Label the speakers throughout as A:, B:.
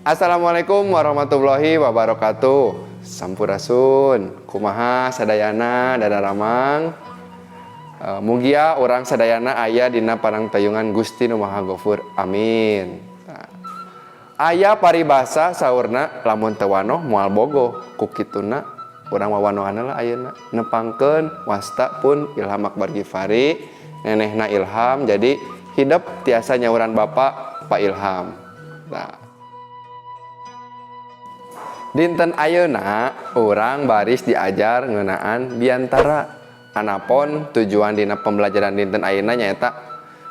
A: Assalamualaikum warahmatullahi wabarakatuh. Sampurasun. Kumaha sadayana dadaramang. Mugia urang sadayana aya dina parangtayungan Gusti Nu Maha Gofur. Amin. Nah, aya paribasa saurna lamun teu wanoh moal bogoh. Ku kituna urang wawanohana lah ayeuna nepangkeun wasta pun Ilham Akbar Gifari, nenehna Ilham, jadi hidep tiasa nyauran bapak Pak Ilham. Nah, dinten ayeuna urang baris diajar ngeunaan biantara. Anapon tujuan dina pembelajaran dinten ayeuna nyaeta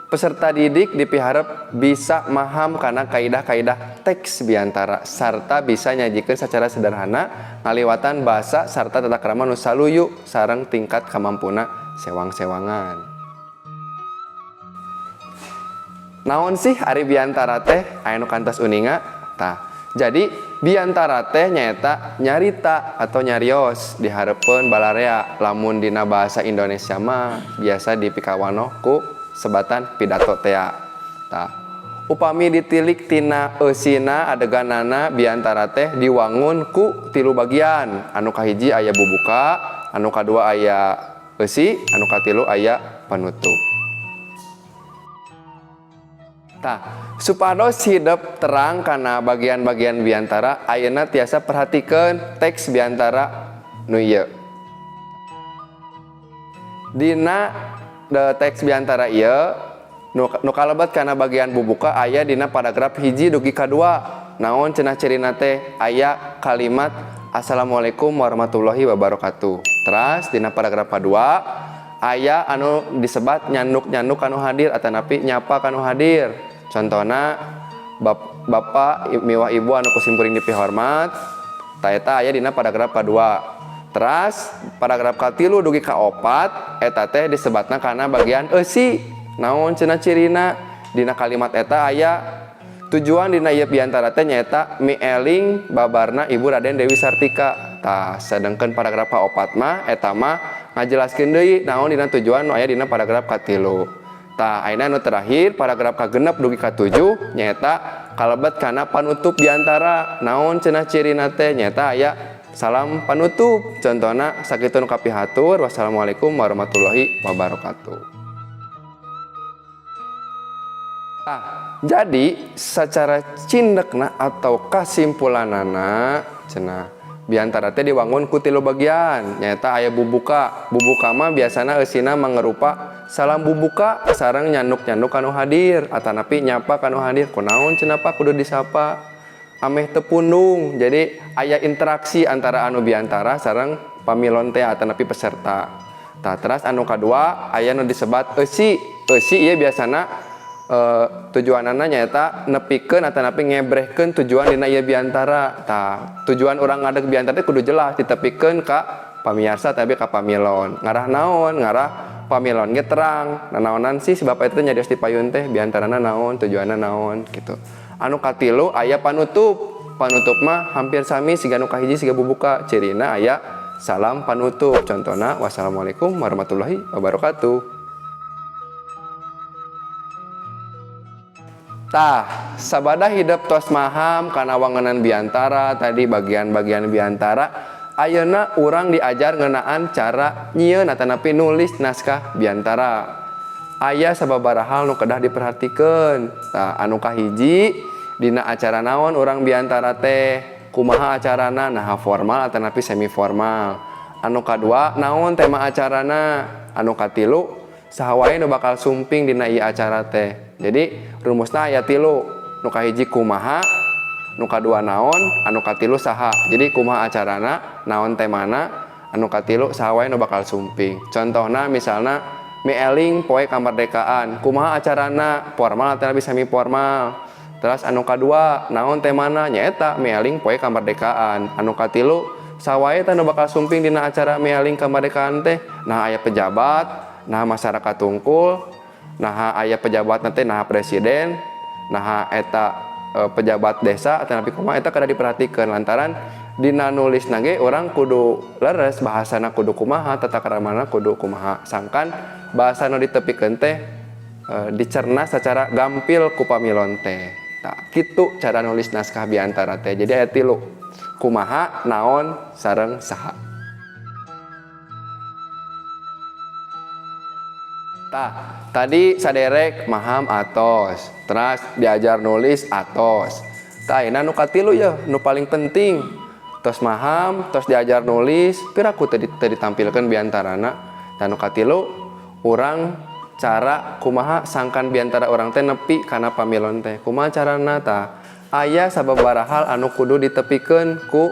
A: peserta didik dipiharep bisa maham kana kaidah-kaidah teks biantara sarta bisa nyajikeun secara sederhana ngaliwatan bahasa sarta tata krama nu saluyu sareng tingkat kamampuna sewang-sewangan. Naon sih ari biantara teh aya nu kantos uninga? Tah, jadi biantara teh nyaeta nyarita atau nyarios dihareupeun balarea. Lamun dina bahasa Indonesia mah biasa dipikawanoh ku sebatan pidato tea. Tah, upami ditilik tina eusina adeganana biantara teh diwangun ku tilu bagian. Anu kahiji aya bubuka, anu kadua aya eusi, anu katilu aya penutup. Tah, supados hidep terang kana bagian-bagian biantara, ayeuna tiasa perhatikeun teks biantara nu ieu. Dina de teks biantara ieu nu kalebet kana bagian bubuka aya dina paragraf hiji dugi ka dua. Naon cenah cirina teh? Aya kalimat Assalamualaikum warahmatullahi wabarakatuh. Teras dina paragraf kadua aya anu disebat nyanduk-nyanduk kanu hadir atanapi nyapa kanu hadir. Contohna bapak miwah ibu anu kusimkuring dipihormat, ta eta aya dina paragraf kadua. Teras paragraf katilu dugi ka opat eta teh disebatna kana bagian eusi. Naon cenah cirina? Dina kalimat eta aya tujuan dina ieu biantara teh nyaeta mieling babarna Ibu Raden Dewi Sartika. Tah, sedengkeun paragraf kaopat mah eta mah ngajelaskeun deui naon dina tujuan nu aya dina paragraf katilu. Tah, ayeuna nu terakhir paragraf kagenep dugi ka 7 nyaeta kalebet kana panutup biantara. Naon cenah cirina teh? Nyaeta aya salam panutup. Contohna sakitu nu kapihatur. Wassalamualaikum warahmatullahi wabarakatuh. Tah, jadi secara cindekna atau kasimpulanana cenah biantara teh diwangun ku tilu bagian. Nyaeta aya bubuka. Bubuka mah biasana eusina mangerupa salam bubuka sareng nyanduk-nyanduk kanu hadir atanapi nyapa kanu hadir. Kunaon cenah Pak kudu disapa? Ameh teu pundung. Jadi aya interaksi antara anu biantara sareng pamilon teh atanapi peserta. Tah, teras anu kadua aya nu disebat eusi. Eusi ieu biasana tujuanana nyaeta nepikeun atanapi ngebrehkeun tujuan dina ieu biantara. Tah, tujuan urang ngadeg biantara teh kudu jelas ditepikeun ka pamiarsa tapi ka pamilon. Ngarah naon? Ngarah pamilon ge terang. Nanaonan sih si bapak itu nyarios di payun teh biantarana naon, tujuanna naon gitu. Anu katilu aya panutup. Panutup mah hampir sami siga nu kahiji siga bubuka. Cirina aya salam panutup. Contohna wassalamualaikum warahmatullahi wabarakatuh. Tah, sabada hidep tos maham kana wangenan biantara tadi bagian-bagian biantara, ayeuna urang diajar ngeunaan cara nyieun atanapi nulis naskah biantara. Aya sababaraha hal nu kedah diperhatikeun. Tah, anu kahiji dina acara naon urang biantara teh, kumaha acarana, naha formal atanapi semi formal. Anu kadua naon tema acarana, anu katilu saha wae nu bakal sumping dina ieu acara teh. Jadi rumusna aya tilu, nu kahiji kumaha, nu kadua naon, anu katilu saha. Jadi kumaha acarana, naon temana, anu katilu saha wae nu bakal sumping. Contohna misalna mieling poe kamerdekaan, kumaha acarana, formal atau semi formal. Terus anu kadua naon temana, nyaeta mieling poe kamerdekaan. Anu katilu saha wae teh nu bakal sumping dina acara mieling kamerdekaan teh, nah aya pejabat, nah masyarakat tungkul, nah aya pejabat nanti, nah presiden, nah eta pejabat desa atau napi kumaha, eta kada diperhatikan lantaran dina nulis nage orang kudu leres bahasana kudu kumaha, tata kramana kudu kumaha, sangkan bahasa nu ditepikeun teh dicerna secara gampil ku pamilon teh. Tah, kitu cara nulis naskah biantara teh. Jadi aya 3. Kumaha, naon, sareng saha. Tah, tadi saderek maham atos, teras diajar nulis atos. Tah, ayeuna nu katilu ya, nu paling penting. Tos maham, tos diajar nulis, piraku teu ditampilkeun biantarana. Tah nu katilu, urang cara kumaha sangkan biantara urang teh nepi kana pamilon teh. Kumaha carana tah? Aya sababaraha hal anu kudu ditepikeun ku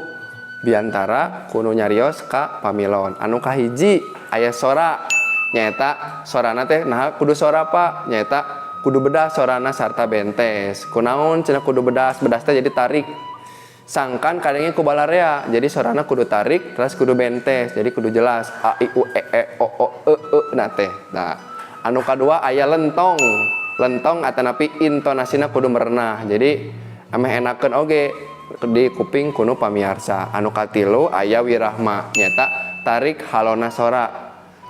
A: biantara kudu nyarios ka pamilon. Anu kahiji aya sora, nyaeta sorana teh naha kudu sora Pak, nyaeta kudu bedas sorana sarta bentes. Kunaon cenah kudu bedas, bedas teh jadi tarik. Sangkan kadangnya ku balarea, jadi sorana kudu tarik terus kudu bentes, jadi kudu jelas a i u e e o o e e na teh. Nah, anu kadua aya lentong. Lentong atanapi intonasina kudu merenah. Jadi ameh enakeun oge di kuping kuno pamiarsa. Anu katilu aya wirahma, nyaeta tarik halona sora.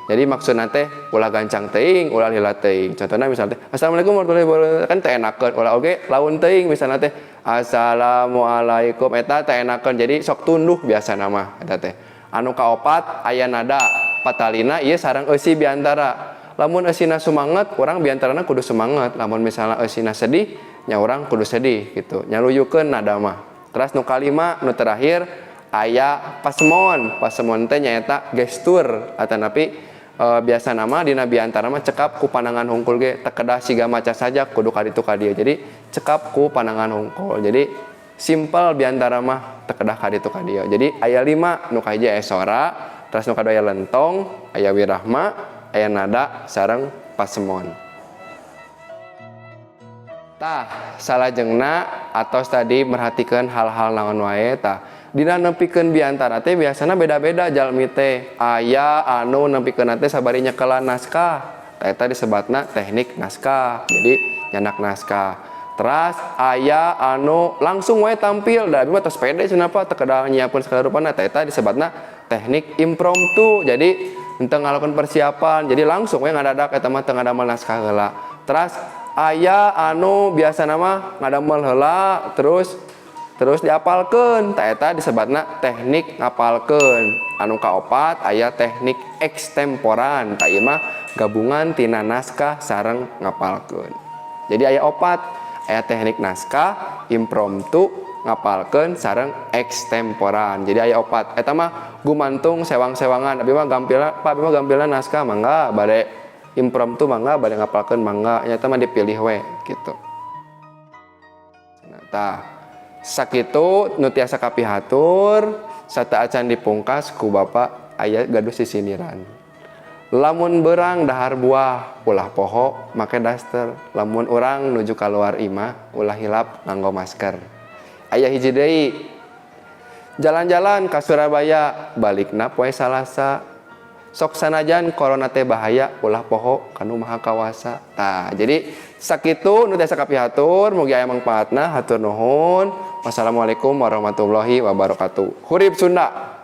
A: Jadi maksudna teh ulah gancang teuing, ulah lila teuing. Contohna misalnya teh assalamualaikum warahmatullahi wabarakatuh, kan teh enakeun, ulah oge laun teuing misalnya teh assalamualaikum eta teh enakeun. Jadi sok tunduh biasana mah eta teh. Anu kaopat aya nada patalina ieu sareng eusi biantara. Lamun eusina sumanget, urang biantarana kudu semangat. Lamun misalnya eusina sedih, nya urang kudu sedih gitu. Nyaluyukeun nada mah. Terus nu kalima, nu terakhir aya pasemon. Pasemon teh nyaeta gestur atanapi biasa nama dina biantara mah cekap ku pandangan hungkul ge teu kedah siga maca saja kudu ka ditu ka dieu. Jadi cekap ku pandangan hungkul. Jadi simpel biantara mah teu kedah ka ditu ka dieu. Jadi aya 5, nu kahiji aya sora, terus nu kadua aya lentong, aya wirahma, aya nada sareng pasemon. Tah, salajengna atos tadi merhatikan hal-hal naon wae tah. Dina nepikeun biantara teh biasana beda-beda jalmi teh. Aya anu nepikeun teh sabari nyekelan naskah. Tah eta disebatna teknik naskah. Jadi nyandak naskah. Teras aya anu langsung wae tampil, da abi mah tos pede cenah Pak, teu kedah nyiapkeun segala rupana. Tah eta disebatna teknik impromptu. Jadi henteu ngalakukan persiapan, jadi langsung we ngadadak eta mah teu ngadamel naskah heula. Teras aya anu biasana mah ngadamel heula terus diapalkeun, tah eta disebatna teknik ngapalkeun. Anu kaopat aya teknik ekstemporan, tah ieu mah gabungan tina naskah sareng ngapalkeun. Jadi aya 4, aya teknik naskah, impromptu, ngapalkeun sareng ekstemporan. Jadi aya 4. Eta mah gumantung sewang-sewangan. Abi mah gampilna, Pak, abi mah gampilna naskah mangga, bade impromptu mangga, bade ngapalkeun mangga, nya eta mah dipilih we gitu. Nah, tah sakitu nu tiasa kapihatur, sateuacan dipungkas ku Bapak aya gaduh sisiniran. Lamun berang dahar buah ulah poho make daster, lamun urang nuju kaluar imah ulah hilap nganggo masker. Aya hiji deui, jalan-jalan ka Surabaya balikna poe Salasa, sok sanajan corona teh bahaya ulah poho kanu maha kawasa. Tah, jadi sakitu nu tiasa kapihatur, mugi aya mangpaatna, hatur nuhun. Wassalamualaikum warahmatullahi wabarakatuh. Hurip Sunda.